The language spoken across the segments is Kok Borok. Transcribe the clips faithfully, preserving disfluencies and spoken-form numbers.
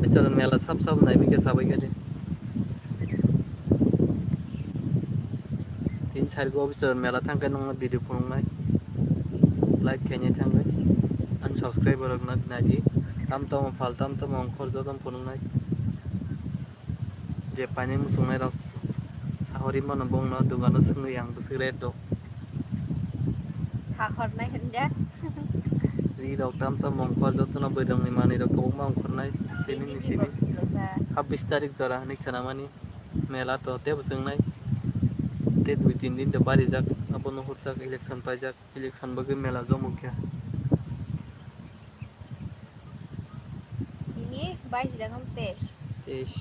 Bicharan mela sab sab nai bikhe sabai khe de. Tin sari go bicharan mela thangkhe nongno video phunuknai. Like khainai thangwi. Ani subscriber rok na naidi. Tam tamo phal tam tamo ongkhor joto phunuknai. Je painai muchungnai rok sahori mano bongno dugano swngwi ang bwswk rate rok. Sakhornai hinjak. Ri rok tam tam ongkhor jotono bwrwngni manwi rok kwbangma ongkhornai tini ni sini. Sabbish tarik jora hinwi khnamani mela to tebo chwngnai. Te dui tin din de barijak abono hurjak election paijak election bagwi mela jomukya. Ini bais dakam tes. Tes.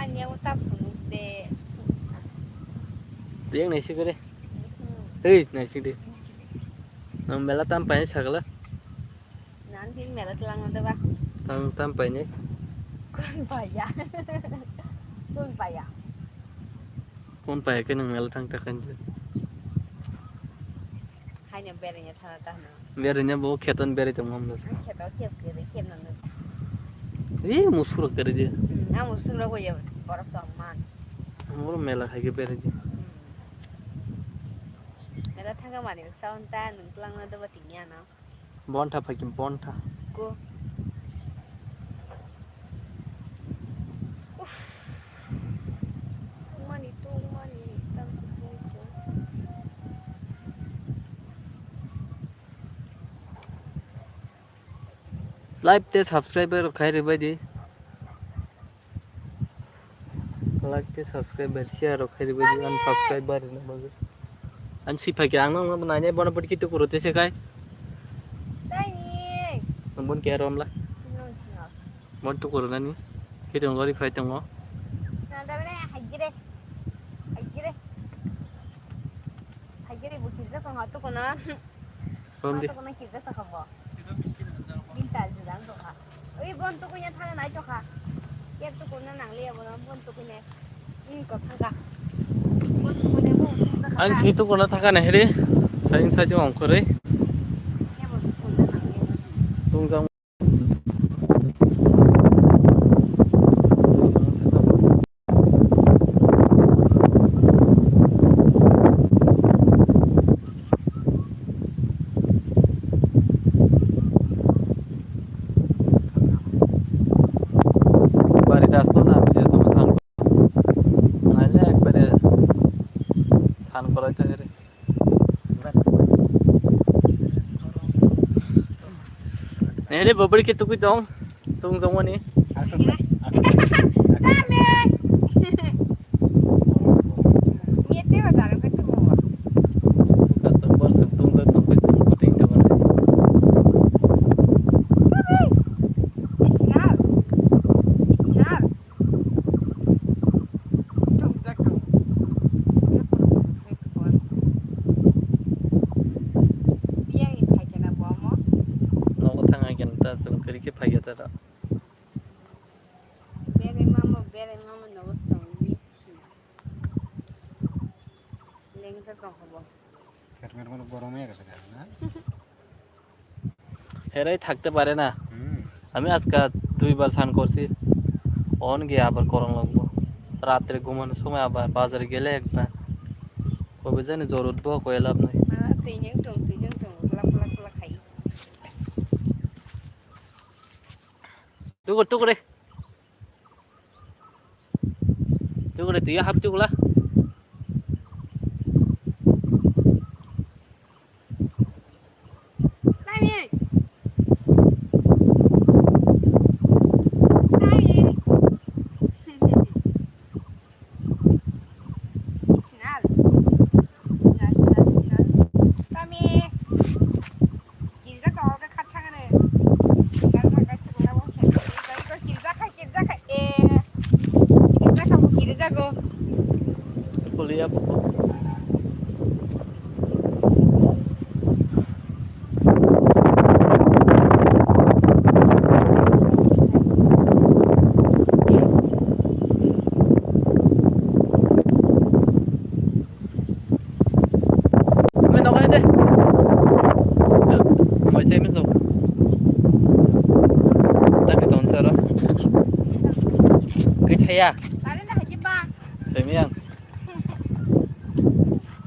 Anya uta phunuk de. Yang naisik de. Hmm. Hei, naisik de. Nang mela tam paine sagala. Nang tin mela telang nang ba. Ang tam paine. Kun paya. Kun paya. Kun paya ke nang mela tang takan. Haino berainya thana tahno. Berainya bo kheton berai tong mamno. Kheto khep kere khep nang. Eh, musura kere je. Hmm, ang musura ko ya borok tong man. Amor mela khai ke berai je. Hmm. Mela thanga mani sa unta nung telang nang ba tingya no. Bontha phai khe bontha. Go. Uff. Tungmani, tungmani, tamsi tungkho. Like tei subscribe rok khai rwbai di. Like tei subscribe bai share rok khai rwbai di, unsubscribe bai rwna bagwi. Ani swi phai khe ang nokno nainai bono bwrwi khe tukuro tei se khai. Taini. Nang bon khe romla. Nang sino. Bon tukuro nani. Khe tong gori phai tongo. Nang da bene hajire. Hajire. Hajire bu kirja tong ha tukuno. Romdi. Bon tukuna kirja tokha bo. Binta jidang tokha. Ui bon tukunya thana nai tokha. Kep tukuna nangliya bono bon tukunya. Ui ko thangka. Bon tukunya bo thangka. Ani swi tukuna thangka nahiri. Sain sajo ongkhorwi. Ya bon tukuna nangliya. Tungjang. Bari das to na, bije sama san. Naile ekbare san korai to here. Nere bobri ke tukui tong, tong jong wani. Miete ba daru ke tuku ba. Suka sabor suk tong jong tong kai tong kuting tong wani. Isinal. Isinal. Tongjakgo. Biyangni phaikhe na bo omo? Nogo thang hai khe ta chwng kwrwi khe phaikhe ta da. Berai mamo, berai mamo nogo se tongwi sina. Lengjak tongkha bo. Helmet bono gorom wngya khe na? হেরাই থাকতে পারে না। হুম। আমি আজকে দুইবার স্নান করছি। অন গিয়ে আবার করন লাগবো। রাত্রে ঘুমানোর সময় আবার বাজারে গেলে একবার। কবে জানি জ্বর উঠবো, কয়ে লাভ নাই। Ah, twi neng tong, twi neng tong, glak, glak, glak khai. Tukur, tukur, eh. Tukur, eh, twi hap tukur la. Sinal. Sinal, sinal, sinal. Kami. Girja tongkha kha thangani. Girja kha, girja kha, eh. Girja kha, girja go. Kuliya buku. Mai nogo hai de. Mai chai mizok. Tapi ton saro. Kithaya. Tare na haji ba. Semi yang.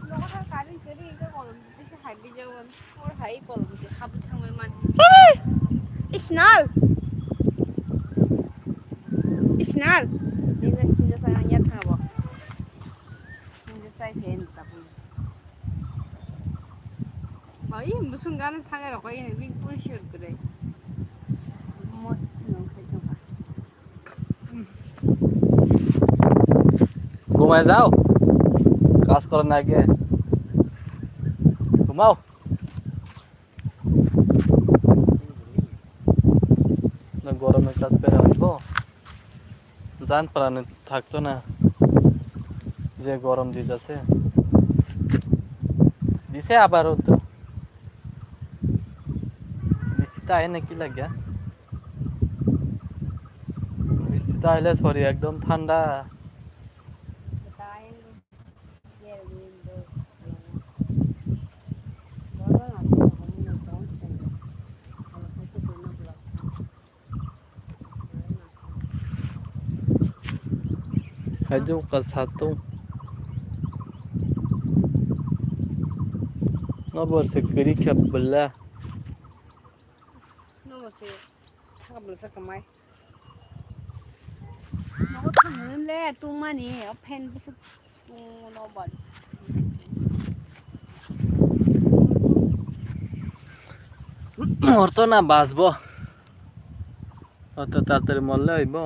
Logo kari kari ke kolom bisa habi jawan. Por hai kolom ke habu thangwe man. Isnal. Isnal. Ini sinja saya nyat habo. Sinja saya hen tapi. Oi, musun gana thangai rokoi ni big pul share kore. Mot sinong khai thangba. ঘুমায় যাও, কাজ করে না গিয়ে ঘুমাও। না, গরমে কাজ করে আসবো। জান প্রাণে থাকতো না, যে গরম দিতেছে। দিছে আবারও তো। বৃষ্টিটা আয় না কি লাগে? বৃষ্টিটা আইলে শরীর একদম ঠান্ডা। Haju ka satung. Nobar se kiri kya bela. Nobar se thaka bela sa kamai. Nobar thang le tung mani, o fan bisa tung nobar. Morto na bas bo. Oto tatari molle oi bo.